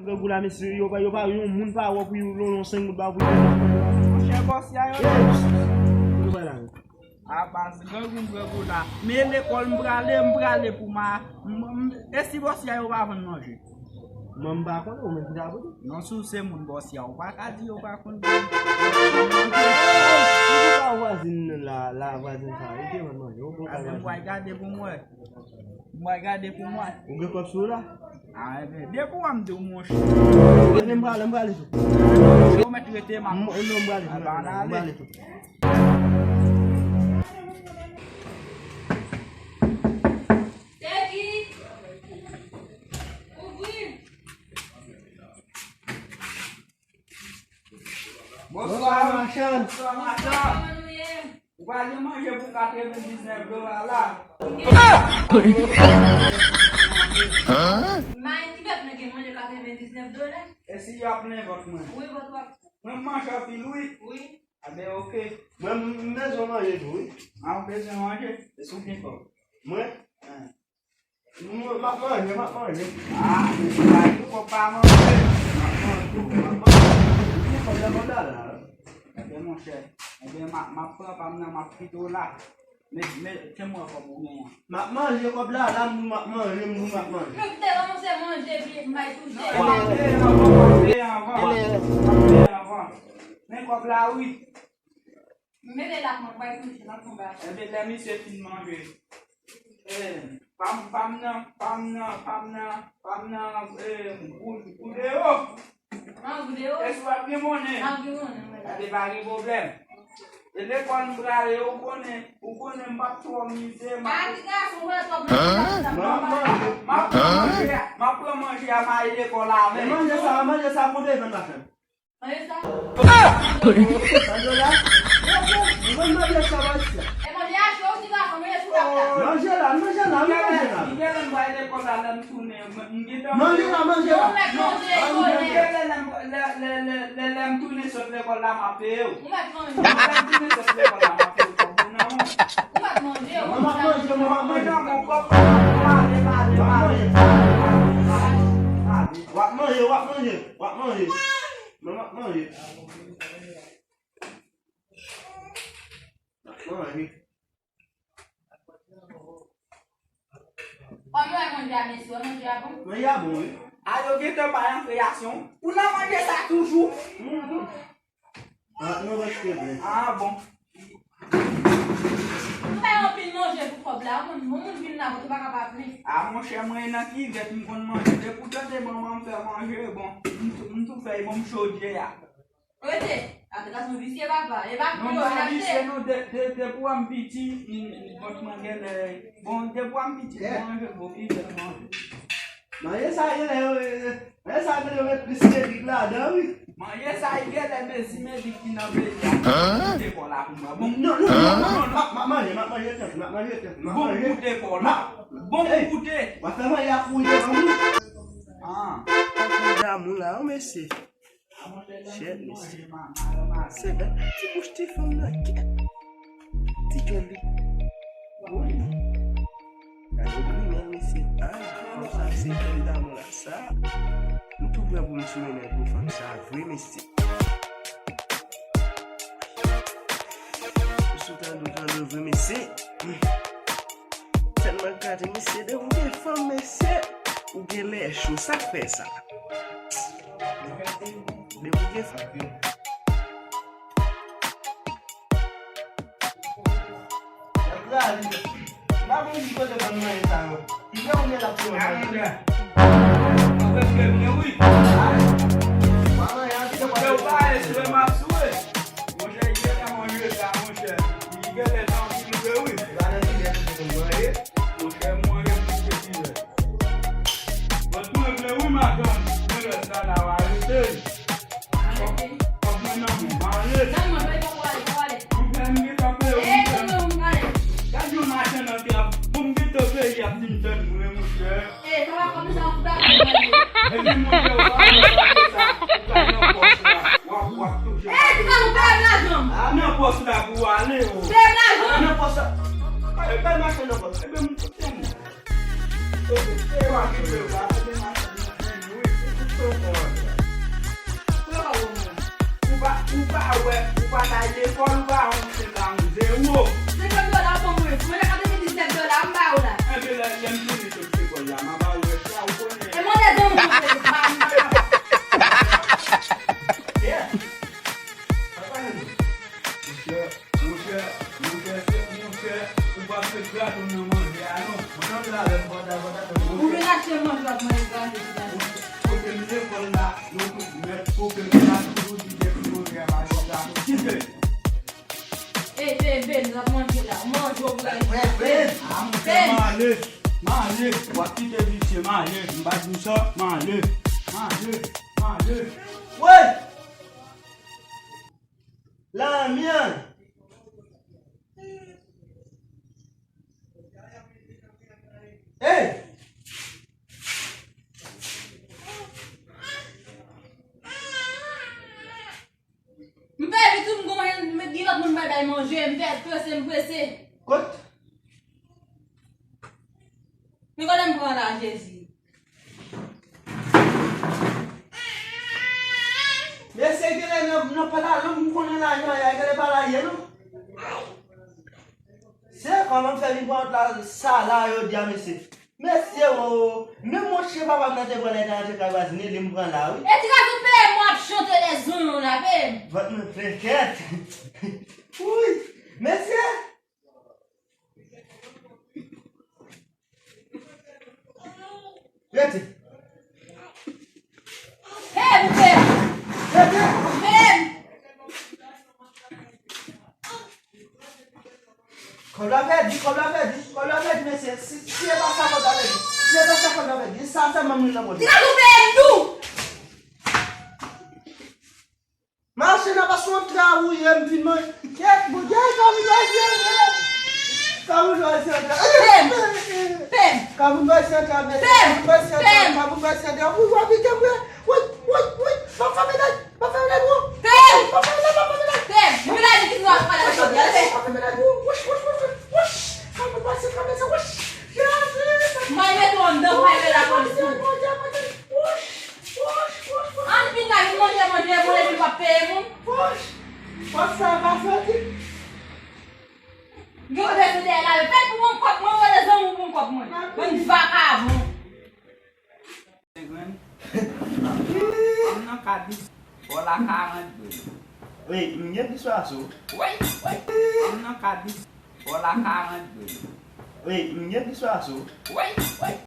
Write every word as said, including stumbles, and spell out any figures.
Grangou la, mesye, yo pa, yo pa, yon moun pa wè pou yo lonlon senk goud ba pou yo. Monchè, bòs ya yo. Hey, psst, psst, psst, psst, psst. A baz, grangou, grangou la. Men lekòl m prale, m prale pou ma, m, m, e si bòs ya yo pa vann manje? Mwen m pa konnen, ou menm ki ta pote. Non, si w se moun bòs ya, ou pa ka di yo pa konn vann. Ou pa vwazin la, la vwazin sa, ou te vann manje, ou pa vwazin. Mwen pral gade pou mwen. Mwen gade pou mwen. Ou gen kòb sou ou la? A, enben, depi w a m di w, monchè. Enben, m prale, m prale tou. Ou mèt rete, m ap. M, non, m prale tou, m prale tou. Seki! Ouvri! Bonswa, machann. Bonswa, machann. Kòman nou ye? Ou pa gen manje pou katrevendiznèf dola la? Mayi ki fèt mwen gen manje katrevendiznèf dola? E si y ap plen vant mwen? Wi, vant w ap. Mwen manje anpil, wi. Wi. A ben, oke. Mwen, m bezwen manje tou, wi. A, ou bezwen manje? E si w gen kòb? Mwen? Hen. M, m ap manje, m ap manje. A, men si pa di w kòb pa manje. M ap manje, m ap manje. Ou gen kòb la, kòb la la. Enben, monchè. Enben, m ap, m ap pran pa m nan, m ap kite w la. Men, men, ke mwen kòb ou genyen an. M ap manje kòb la, la, m, m ap manje, m, m ap manje. Men, te ranmase manje, epi m bay touche. Non, m ap peye anvan, m ap peye anvan. M ap peye anvan. Men kòb la, wi. Mete la pou mwen, bay touche, nan tonbe atè. Enben, lè misye fin manje, eh, pa m, pa m nan, pa m nan, pa m nan, pa m nan, eh, pou, pou deyò. An, pou deyò? Èske w ap gen monnen? An, gen monnen, mwen. Gade, pa gen pwoblèm. E lekòl m prale, ou konnen, ou konnen m p ap twò mize, m ap. A, ti gason, ou wè twòp nan. M ap, m ap pran manje a, m ap pran manje a, m ale lekòl avè l. E manje sa, manje sa, konbyen vann machann? Manje sa. Manje la? Mwen manje sa, manje sa. E manje a cho, ou ti gason, manje sou tab la. Manje la, manje la, manje la. Li genlè m pral lekòl la, lè m tounen, m, m gentan. Manje la, manje la. Ou mèt manje, non, kolè. Li genlè lè m, lè, lè, lè, lè, lè m tounen sot lekòl la, m ap peye w. Ou mèt manje. Lè m tounen sot lekòl la, m ap peye w kòb mwen nan men w. Ou mèt manje, ou mèt manje. Mwen nan men w, kòb mwen nan men w, ale, ale, ale, ale, ale. W ap manje, w ap manje, w ap manje. Men m ap manje. M ap manje. Kòman w wè manje a, mesye? Manje a bon? Manje a bon, wi. A, yo gentan bay an kreyasyon. Ou nan manje sa toujou? Mhm. Ah, nou rete byen. Ah, bon. Ou fè anpil manje pou kòb la. Yon moun, yon moun vin la, ou pa ka pa plen. Ah, monchè, mwen nan kivèt, m konn manje. Depi w tande manman m fè manje, bon, m tou, m tou fè, bon, m chodyè a. Rete. Atè gason visye, papa. E pa non, m pa visye, non, de, de, depi w wè m piti, m, m, bon, mwen genlè, bon, depi w wè m piti, m manje, bon, kivèt manje. Manje sa genlè yo, eh, manje sa genlè yo met plis medik ladan, wi. Manje sa genlè mezi medik ki nan peyi a. Hein? Koute kò la pou mwen. Bon, non, non, non, non, non, m ap, m ap manje, m ap manje, m ap manje, m ap manje. Bon, koute kò la. Bon, koute. W ap fè manje a kouri devan m. Ah. Tankou damou la, wi, mesye. Shit, mesye. Se gad ti bouch ti fanm nan, kèt. Ti kè li. Wi. Gade grimè, mesye. Ah, fanm sa se kè damou la, sa. M tou prè pou m sou menaj pou fanm sa, vre, mesye. Ou sou tande, ou tande, vre, mesye. Tèlman gate, mesye, depi w gen fanm, mesye, ou gen lè cho, sa k fè sa? Depi w gen fanm. Y ap rale. M pa konn ki kote bann manje sa yo. Ki jan ou gen l ap fè manje? Mwen prèske vle, wi. Monchè, ou pa espere m ap sou. Monchè, li genlè manje sa, monchè. Li genlè nan anpil vre, wi. Monchè, m manje plis ke kivèt. Bon, mwen vle, wi, madanm. Men lòt la, la, w arete. Kòb, kòb mwen nan men m, ale. Gad mwen, bay kòb ou ale, kòb ale. Monchè, m gentan peye, wi, monchè. Gad yon machann nan te ap, bon, m gentan peye, y ap di m tann mwen, monchè. Eh, sa pa kòm sa, ou ta. Epi monchè, w pa wè sa, ou pral nan pòs la. W ap, w ap toujou. Eh, ti pa nou peye m lajan m. A, nan pòs la pou w ale, o. Peye m lajan m. Nan pòs la. E, bay machann nan pòs. Epi m koute m. Epi se w a ki peye w la, epi machann nan vini, wi. Ou koute w. Batay lekòl ou pa yon senkant zewo. Senkant dola pou mwen. Mwen nan katrevendiznèf dola m ba ou la. Enben lè, lè m fini sot lekòl la, m a ba ou rès la, ou konnen. E mande zanmi mwen pou ba m. Yeah. Sa pa nou. Monchè, monchè, monchè, se monchè, ou pa fè grato nan manje a non. Mwen antre avè m pandan, pandan ke ou vin achte manje w ap manje grato sou plas. Kote m lekòl la, yo tout mèt koke m la, toujou di ke ti manje a pa gen grato. Kite. Ey, bebe, nou ap manje la. Manje w pou gade. Bebe, a monchè, m ale, m ale. W ap kite visye, m ale. M pa di w sa, m ale, m ale, m ale. Woy! Lanmyan! Ey! M pèdi tout, m gon, m gen lòt moun m pral bay manje, m pèdi, prese, m prese. Kot? Men kote m pran la, Jezi? Mesye, genlè nan, nan pale lang m konnen la, jan y a, genlè pa la ye non. Se kòman m fè vin pran la, sa la, yo di a mesye. Mesye, o, menm monchè papa m nan te pran lè te antre kay vwazin li, m pran la, wi. E ti gazon peye m, w ap chante lè zonyon la, peye m. Vant mwen plen kèt. Wi, mesye. Rete. Hey, bouke. Rete. Hey. Kòb la pèdi, kòb la pèdi, kòb la pèdi, mesye. Si, si e pa sa kòb la pèdi. Si e pa sa kòb la pèdi. Sa sèlman moun nan mòd. Ti gazon peye m tou. Mache nan pa sou trawouye m fin manje. Kèt, Bondye, Kaboudway se antre. Kaboudway se antre. Pem! Pem! Kaboudway se antre avè. Pem! Kaboudway se antre. Pem! Kaboudway se antre. Wi, w ap pike m vre. Wi, wi, wi. M ap fè medaj. M ap fè medaj pou ou. Pem! M ap fè medaj, m ap fè medaj. Pem! Depi la di ki nou ap pale ansanm, gade. M ap fè medaj pou ou. Wouch, wouch, wouch, wouch. Wouch! Kaboudway se antre. Wouch! Jezi! Mwen mete w anndan, mwen mete lapolis tou. Wouch! Wouch, wouch, wouch. Ann vin la, vin manje, manje, manje, vin pa peye moun. Wouch. Wouch, sa pa soti. Yo, yo, yo, yo, la, yo, fè pou mwen kòb mwen, yo, zanmi pou mwen kòb mwen. Bann vakabon. Sen grenn. Ann nan kabis. Bò la karant grenn. Wi, m gen plis pase w. Wi, wi. Ann nan kabis. Bò la karant grenn. Wi, m gen plis pase w. Wi, wi.